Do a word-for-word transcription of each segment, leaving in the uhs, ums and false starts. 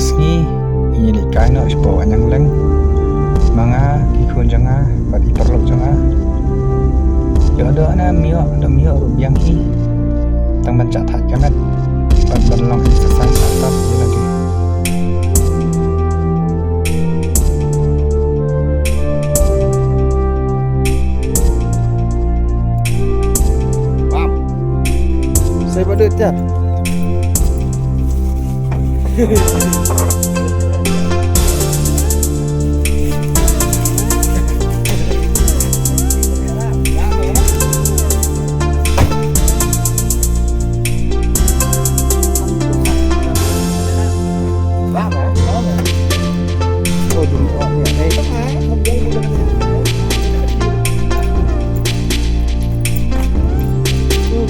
Sngi ngi leit kai noh shapoh Wah Nyangleng. Ma nga, ki khun jong nga bad i paralok jong nga. Ïoh doh ne ym ïoh, da ym ïoh ruh biang hi. Tang ban jah thait ka met bad ban long exercise ha khmat ïa lade. Bam. Sai ba dut jar.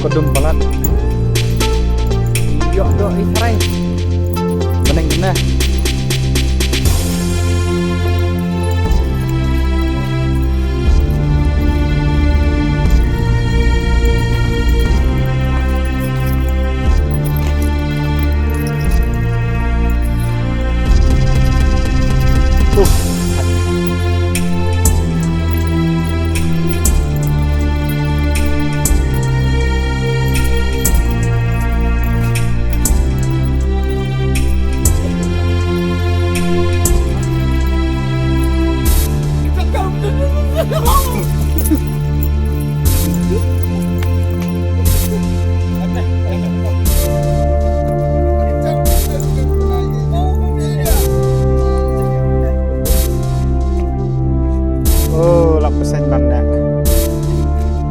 Ka dum palat. Ïoh doh i trai. Bneng ne. Oh, lap pesen bang dak.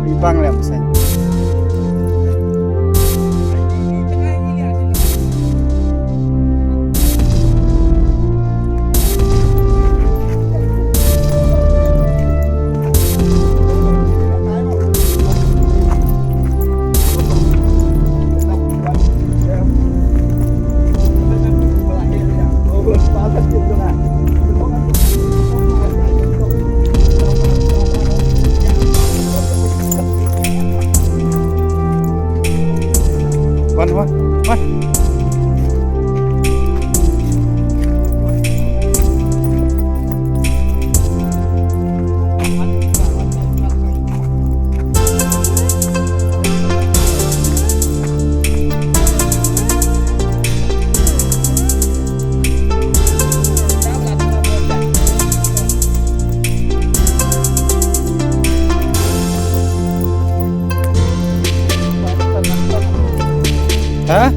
Wi bang lap pesen. Wan, wan, wan. Ha?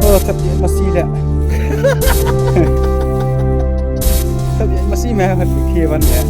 Oh, thep ïa masi leh. Thep ïa masi meh, thep ïa khie ban leh.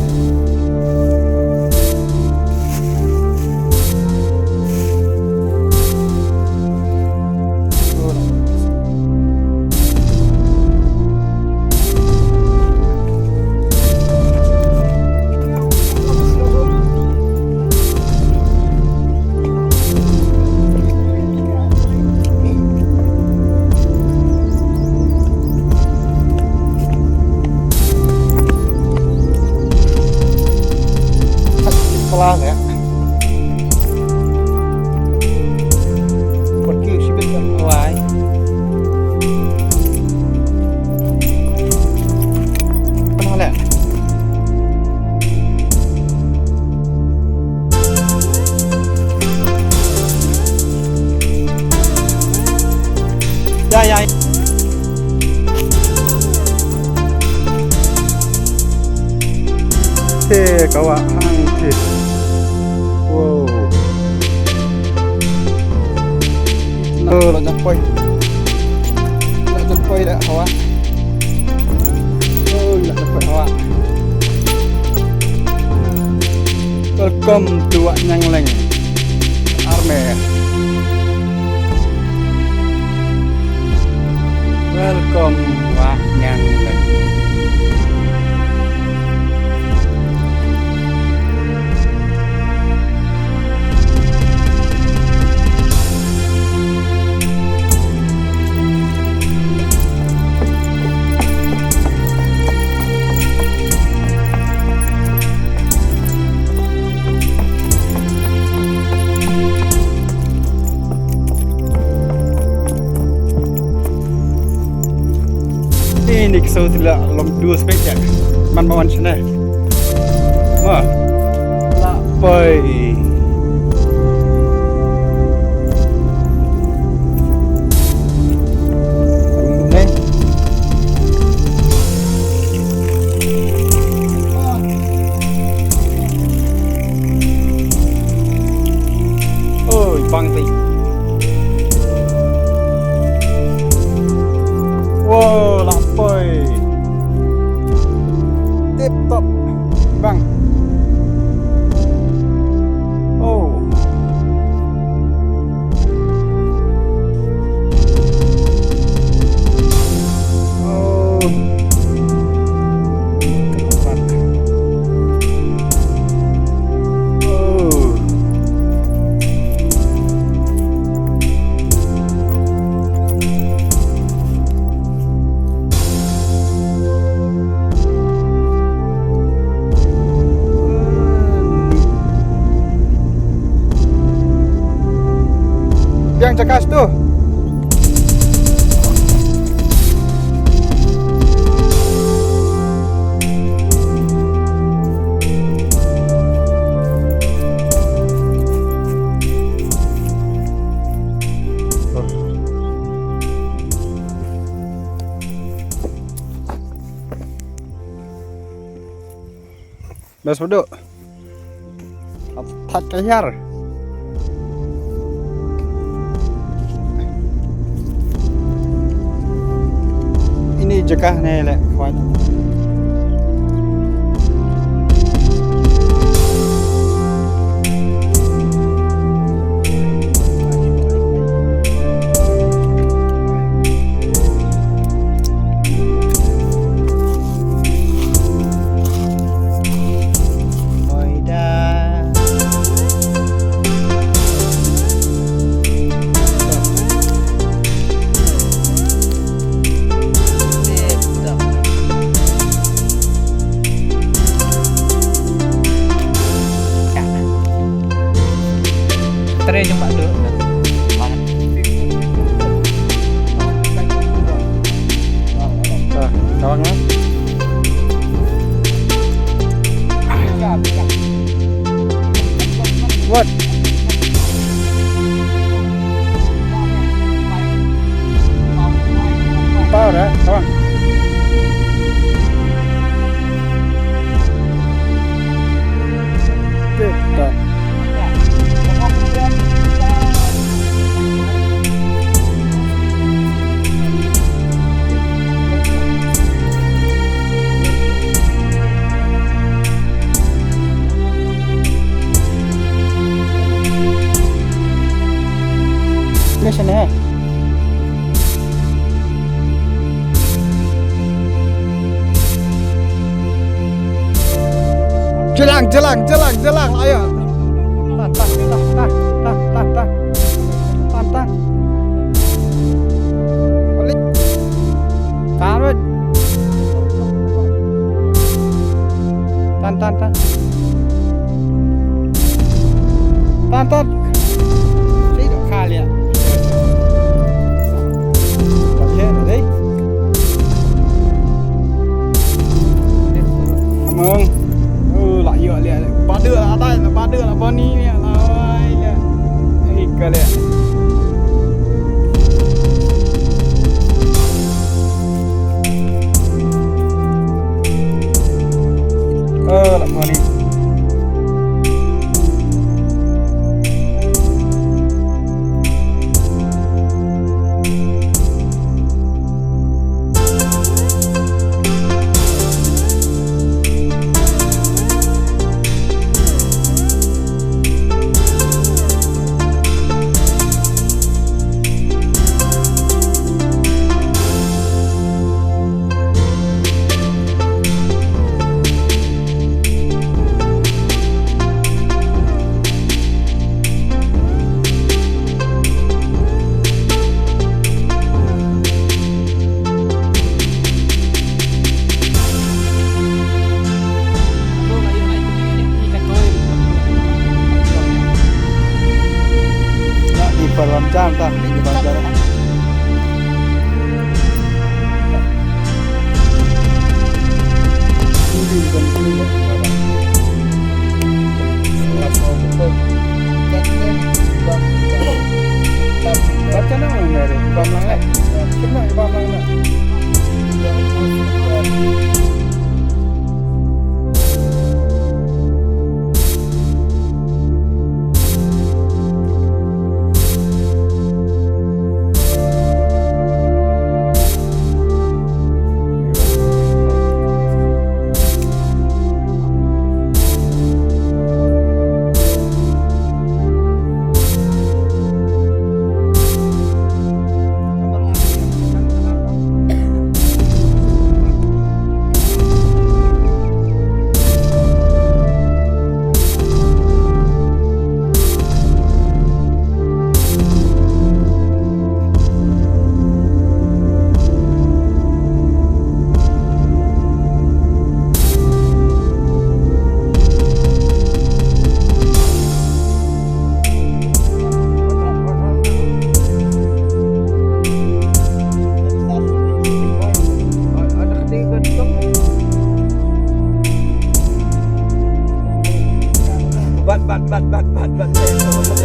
Pla leh. Wat kiew shibit kan wai. Pla leh. Ïa, ïa. Te ka wah hang te. Oh, la jan poi. La jan poi da hawa. Oh, la jan poi hawa. Welcome to Wah Nyang Leng. Army. Welcome, Wah Nyang Leng. Ini ksaw tila long dua spek ya. Man ba wan shane. Ma. La poi. Ne. Oi, bang ti. Wow, la poi. Tip top. Bang. Oh. Oh. Oh. Biang jaka tu. Best bedo. Atat ka hiar. Ini jaka ne le khwan. Tare jong Bah Duk. Ah, tawang ah. What? Power, eh? Tawang. Tip top. Mission, eh? Jalang, jalang, jalang, jalang, ayo. Tan, tan, tan. Tan, tan. Balik. Tan, wait. Tan, tan, tan. Tan, tan. Sih, dok kali ya. Oke, dei. Amang. Uh, la ïoh leh. Ba dei la dei, ba dei la bani leh, la oi leh. Ei ka leh. Uh, la bani. Tam, tam, ini bang jalan. Baca nama Mary, Bang Langit. Kena Bang Langit. Bat, bat, bat, bat, bat, bat.